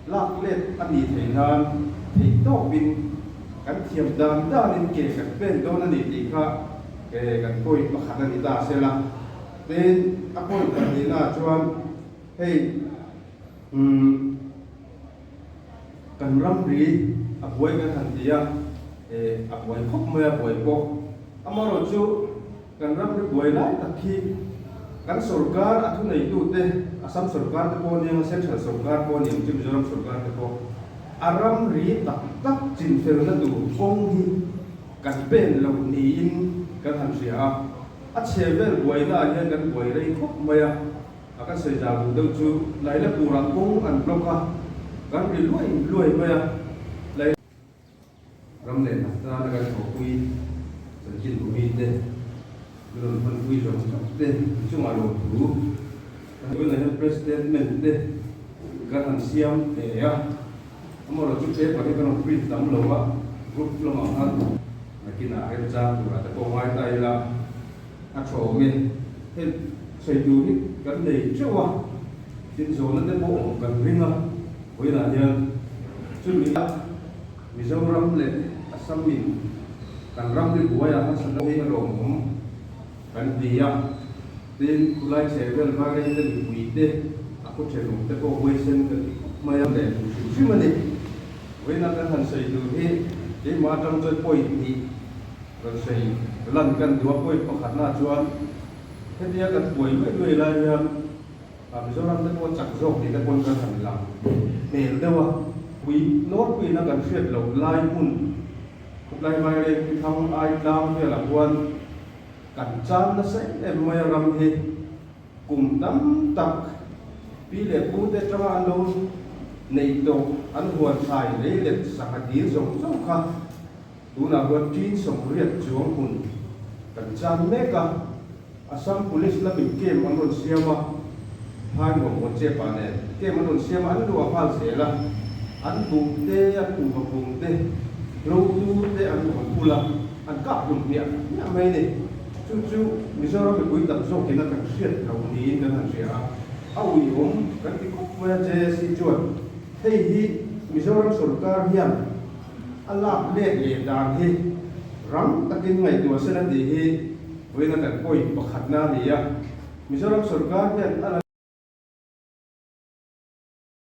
Lak let a nih theih nan theih tawpin kan thiam dan danin ke kan pen dawn a ni tih kha kan point pakhat a ni ta a sela. Tin, a point pahnihnaah chuan hei umm kan ramri a buai kan han ti a, a buai khawp mai a buai pawh. Amaherawhchu Kan ram hi buai lai tak hi kan sorkar a thuneitute, Assam sorkar te pawh aniang a, Central sorkar pawh aniang chu Mizoram sorkar te pawh a ramri tak tak chinfelna tur kawng hi kan pen lo niin kan han hria a. A chhe vel buaina ah hian kan buai rei khawp mai a, a kan sawi zau duh deuh chu Lailapur-ah kawng an block a, kan ri luai luai mai a. Ram leh hnam tana kan thawhpui chanchin bumite, min rawn hmanpui zawng zawng te an chungah lawmthu kan tunah hian press statement te kan han siam ve a, amaherawh chu paper hi kan rawn print tam lo a, group lamah khan nakinah remchang turah te pawh ngai ta ila a tha awm e, hei sawi tur hi kan nei teuh a, tin zawhna te pawh awm kan ring a, vawiinah hian chumi a. Mizoram leh Assam in kan ram hi buai a harsatna hi a lawmawm kan ti a, tin khulai chhe vel Bahrain te mipui te a khaw thenawm te pawh huaisen kan ti khawp mai a leh duh hrim hrim a ni. Vawiina kan han sawi tur hi keimah atang chuan point hnih rawn sawi lan kan duh a, point pakhatna chuan hetia kan buai luai luai lai hian Mizoram te pawh chak zawk tih te pawn kan han lang hmel deuh a, pui nawlpuiin a kan hriat loh lai hmun khawplai vaireng hi thlang ai tlang velah khuan kan chan nasa em em mai a ram hi kum tam tak pi leh pu te atanga an lo neih tawh an huan thlai lei let sangha dil zawng zawng kha Tunah huan ṭin sawmriat chuang hmun kan chan mek a, Assam Police lamin camp an rawn siam a, Phainuam Vawnchepa nen camp an rawn siam a, an luah nghal zel a, an buh te, an kuhva kung te, hlotu te an rawn pul a, an kap hlum hmiah hmiah mai a ni. Chu chu Mizoram mipui tam zawkin a kan hriat loh niin kan han hria a, a uiawm kan ti khawp mai a, JSC chuan hei hi Mizoram sorkar hian A lak let leh dan hi rang takin ngaihtuah sela tih hi vawiina kan point pakhatna a ni a. Mizoram sorkar hian a la.